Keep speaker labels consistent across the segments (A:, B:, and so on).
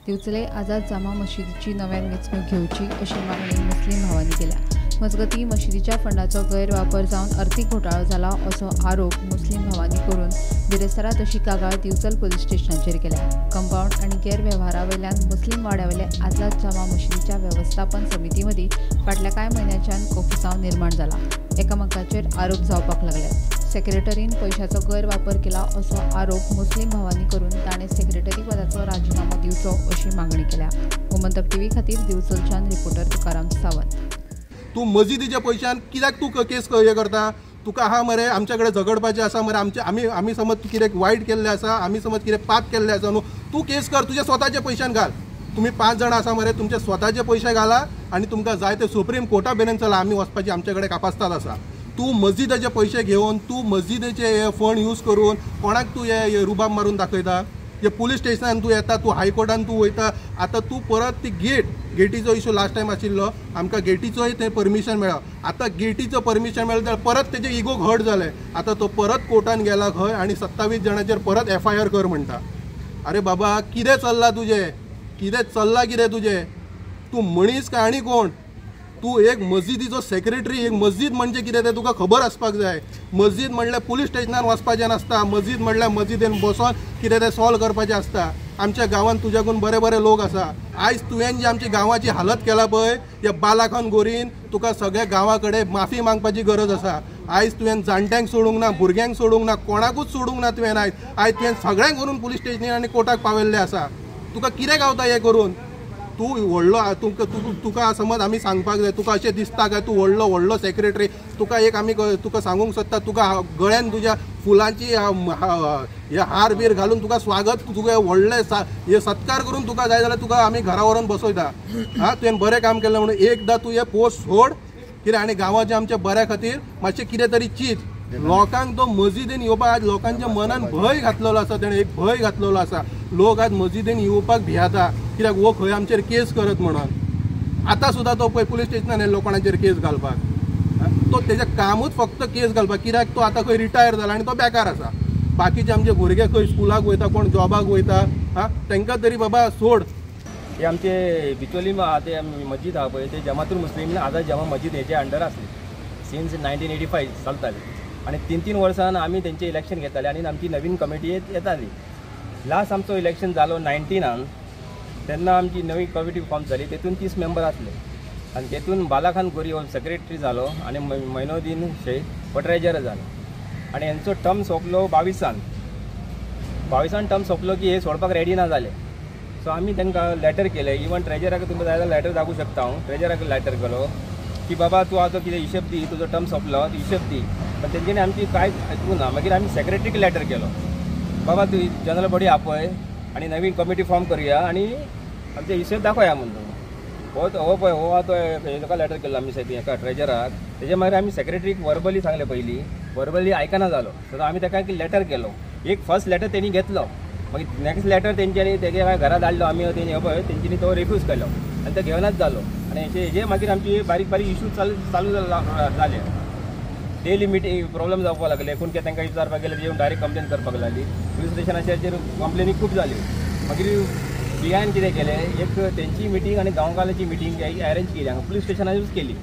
A: दिवचले आझाद जामा मशिदीची नव्यान वेंचणूक घेवची अशी मागणी मुस्लीम भावांनी केल्या. मजगतीं मशिदीच्या फंडाचो गैरवापर जावन अर्थीक घोटाळो जाला असो आरोप मुस्लीम भावांनी करून बिरेस्तारा तशी कागाळ दिवचल पुलीस स्टेशनाचेर केल्या. कंपाऊंड आनी गैरवेव्हारा वयल्यान मुस्लीम वाड्यावेले आझाद जामा मशिदीच्या वेवस्थापन समिती मदीं फाटल्या कांय म्हयन्याच्यान कोफुसांव निर्माण जाला. एकामेकांचेर आरोप जावपाक लागल्यात. सेक्रेटरीन पयशाचो गैरवापर केला असो आरोप मुस्लीम भावांनी करून ताणें सेक्रेटरी पदाचो राजिनामो दिवचो अशी मागणी केल्या. गोमंतक टीव्ही खातीर दिवचलच्यान रिपोर्टर तुकाराम सावंत.
B: तूं मजिदीच्या पयशान कित्याक तूं केस हे करता? तुका आहा मरे आमच्या कडेन झगडपाचें आसा मरे, आमचे आमी आमी समज कितें वायट केल्लें आसा, आमी समज कितें पाप केल्लें आसा न्हू, तूं केस कर, तुज्या स्वताच्या पयशान घाल. तुमी 5 जाणां आसा मरे, तुमच्या स्वताचे पयशे घाला आनी तुमकां जाय ते सुप्रीम कोर्टा मेरेन चला, आमी वचपाची आमचे कडेन कापास्ताद आसा. तूं मस्जिदाचे पयशे घेवन, तूं मस्जिदेचे हे फंड यूज करून कोणाक तूं हे रुबाब मारून दाखयता? जे पुलीस स्टेशनान तूं येता, तूं हायकोर्टान तूं वयता, आतां तूं परत ती गेटीचो इशू लास्ट टायम आशिल्लो, आमकां गेटीचोय थंय परमिशन मेळ्ळो. आतां गेटीचो परमिशन मेळ्ळो जाल्यार परत तेजे इगो घट जालें. आतां तो परत कोर्टान गेला खंय आनी 27 जाणांचेर परत एफआयआर कर म्हणटा. अरे बाबा, कितें चल्लां तुजें? कितें चल्लां कितें तुजें? तूं मनीस काय आनी कोण? तूं एक मस्जिदीचो सेक्रेटरी. एक मस्जिद म्हणजे कितें तें तुका खबर आसपाक जाय. मस्जिद म्हणल्यार पुलीस स्टेशनान वचपाचें नासता, मस्जिद म्हणल्यार मस्जिदीन बसोन कितें तें सॉल्व करपाचें आसता. आमच्या गांवांत तुज्याकून बरे बरे लोक आसा. आयज तुवें जी आमची गांवाची हालत केला पळय, ह्या बालाखान गोरीन तुका सगळ्या गांवा कडेन माफी मागपाची गरज आसा. आयज तुवें जाणट्यांक सोडूंक ना, भुरग्यांक सोडूंक ना, कोणाकूच सोडूंक ना तुवें. आयज आयज तुवें सगळ्यांक व्हरून पुलीस स्टेशनार आनी कोर्टाक पावयल्लें आसा. तुका कितें गावता हें करून? तूं व्हडलो, तुका समज आमी सांगपाक जाय, तुका अशें दिसता काय तूं व्हडलो व्हडलो सेक्रेटरी? तुका एक आमी तुका सांगूंक सोदता, तुका गळ्यान तुज्या फुलांची हार बीर घालून तुका स्वागत, तुका व्हडले हे सत्कार करून तुका जाय जाल्यार तुका आमी घरा व्हरून बसयता. हा, तुवें बरें काम केलें म्हणून एकदां तूं हे पोस्ट सोड कितें आनी गांवाच्या आमच्या बऱ्या खातीर मातशें कितें तरी चीत. लोकांक तो मस्जिदीन येवपाक आज लोकांच्या मनान भंय घातलेलो आसा, तेणें एक भंय घातलेलो आसा. लोक आज मस्जिदीन येवपाक भियेता कित्याक हो खंय आमचेर केस करत म्हणून. आतां सुद्दां तो पळय पुलीस स्टेशनान येयलो कोणाचेर केस घालपाक. तो तेजें कामूच फक्त केस घालपाक, कित्याक तो आतां खंय रिटायर जाला आनी तो बेकार आसा. बाकीचे आमचे भुरगे खंय स्कुलाक वयता, कोण जॉबाक वयता, हा तांकां तरी बाबा सोड.
C: हे आमचे बिचोली ते मस्जिद आहा पळय, ते जमातुल मुस्लिम आझाद जामा मस्जिद हेच्या अंडर आसली सिन्स 1985 चलताली. आनी 3-3 वर्सान आमी तेंचें इलेक्शन घेताले आनी आमची नवीन कमिटी येताली. लास्ट आमचो इलेक्शन जालो 19आन, तेन्ना आमची नवी कमिटी फॉर्म जाली. तेतून 30 मेंबर आसले आनी तेतून बालाखान गोरी हो सेक्रेटरी जालो आनी मैनोदीन शेख हो ट्रेजर जालो. आनी हेंचो टर्म सोंपलो 22आन. 22आन टर्म सोंपलो की हे सोडपाक रेडी ना जाले. सो आमी तांकां लेटर केलें, इवन ट्रेजराक तुमकां जाय जाल्यार लेटर दाखोवंक शकता हांव. ट्रेजराक लेटर केलो की बाबा तूं आतां कितें हिशेब दी, तुजो टर्म सोंपलो हिशेब दी. पण तेंच्यांनी आमची कांयच आयकूंक ना. मागीर आमी सेक्रेटरीक लेटर केलो, बाबा तूं जनरल बॉडी आपय आनी नवीन कमिटी फॉर्म करुया आनी आमचे हिशेब दाखोवया म्हणून. हो पळय हो आतां हेका लेटर केलो आमी हेका ट्रेजराक. तेजे मागीर आमी सेक्रेटरीक वर्बली सांगलें, पयलीं वर्बली आयकना जालो. सो आमी ताका एक लेटर केलो, एक फर्स्ट लेटर तेणी घेतलो. मागीर नॅक्स्ट लेटर तेंच्यांनी तेगे घरा धाडलो आमी, तेणी पळय तेंच्यांनी तो रिफ्यूज केलो आनी तो घेवनाच जालो. आनी हेजे मागीर आमची बारीक बारीक इशू चालू जाले. डेली मिटींग प्रॉब्लम जावपाक लागले. कोण कितें तांकां विचारपाक गेले येवन डायरेक्ट कंप्लेन करपाक लागली. पुलीस स्टेशनाचेर कंप्लेनी खूब जाल्यो. मागीर पी आयन कितें केलें, एक तेंची मिटींग आनी गांवकाराची मिटींग अरेंज केली हांगा पुलीस स्टेशनाचेरूच केली.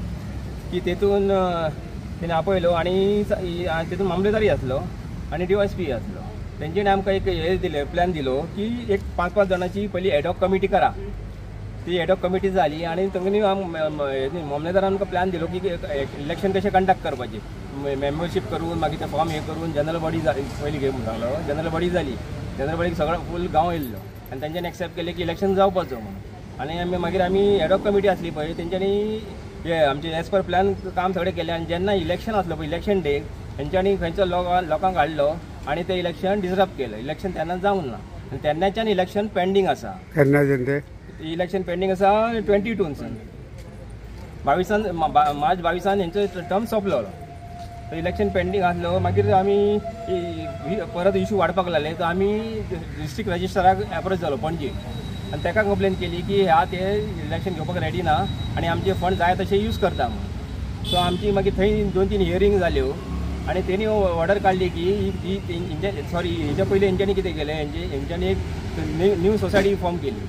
C: की तेतून तेणी आपयलो आनी तेतून मामलेदारी आसलो आनी DYSP आसलो. तेंच्यांनी आमकां एक हे दिलें, प्लॅन दिलो की एक 5-5 जाणांची पयली एडॉक कमिटी करा. ती एडॉक कमिटी जाली आनी तांणी मामलेदारान आमकां प्लॅन दिलो की इलेक्शन कशें कंडक्ट करपाचें, मेंबरशीप करून मागीर ते फॉर्म हे करून जनरल बॉडी पयली घे म्हणून सांगलो. जनरल बॉडी जाली, जनरल बॉडीक सगळो फूल गांव येयल्लो आनी तेंच्यांनी एक्सेप्ट केलें की इलेक्शन जावपाचो म्हणून. आनी आमी मागीर आमी एडॉक कमिटी आसली पळय, तेंच्यांनी हे आमचे एज पर प्लॅन काम सगळें केलें. आनी जेन्ना इलेक्शन आसलो पळय, इलेक्शन डेक तेंच्यांनी खंयचो लोकांक हाडलो आनी तें इलेक्शन डिसरप केलें. इलेक्शन तेन्ना जावंक ना आनी तेन्नाच्यान इलेक्शन पेंडींग आसा.
D: केन्नाच्यान तें
C: इलेक्शन पेंडींग आसा 22 22 मार्च 22 हेंचो टर्म सोंपलो. तो इलेक्शन पेंडींग आसलो. मागीर आमी परत इशू वाडपाक लागले. तो आमी डिस्ट्रिक्ट रजिस्ट्राराक एप्रोच जालो पणजे आनी ताका कंप्लेन केली की ह्या ते इलेक्शन घेवपाक रेडी ना आनी आमचे फंड जाय तशे यूज करता म्हणून. सो आमची मागीर थंय 2-3 हियरींग जाल्यो आनी तेणी ऑर्डर काडली की सॉरी हेच्या पयलीं हेंच्यांनी कितें केलें, हेंच्यांनी एक न्यू सोसायटी फॉर्म केली.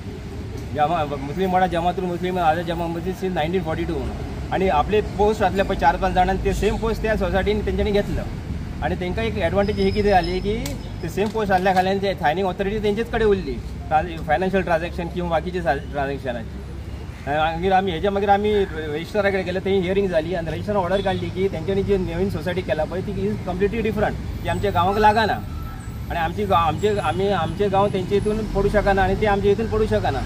C: जमा मुस्लीम वाडा जमातूल मुस्लीम आझाद जमा मस्जिद सिन्स 1942 म्हणून. आनी आपले पोस्ट आसले पळय 4-5 जाणांनी, ते सेम पोस्ट त्या सोसायटीन तेंच्यांनी घेतलं. आनी तांकां एक एडवांटेज ही कितें जाली की ते सेम पोस्ट आसल्या खाल्यान ते सायनींग ऑथॉरिटी तेंचेच कडेन उरली, फायनान्शियल ट्रान्झॅक्शन किंवा बाकीचे ट्रान्झॅक्शनाची. मागीर आमी हेच्या मागीर आमी रजिस्ट्रारा कडेन गेले, थंय हियरींग जाली आनी रजिस्ट्रारान ऑर्डर काडली की तेंच्यांनी जी नवीन सोसायटी केला पळय ती is completely different, ती आमच्या गांवाक लागना आनी आमची गांव आमचे आमी आमचे गांव तेंचे हितून पडूं शकना आनी ते आमच्या हितून पडूं शकना.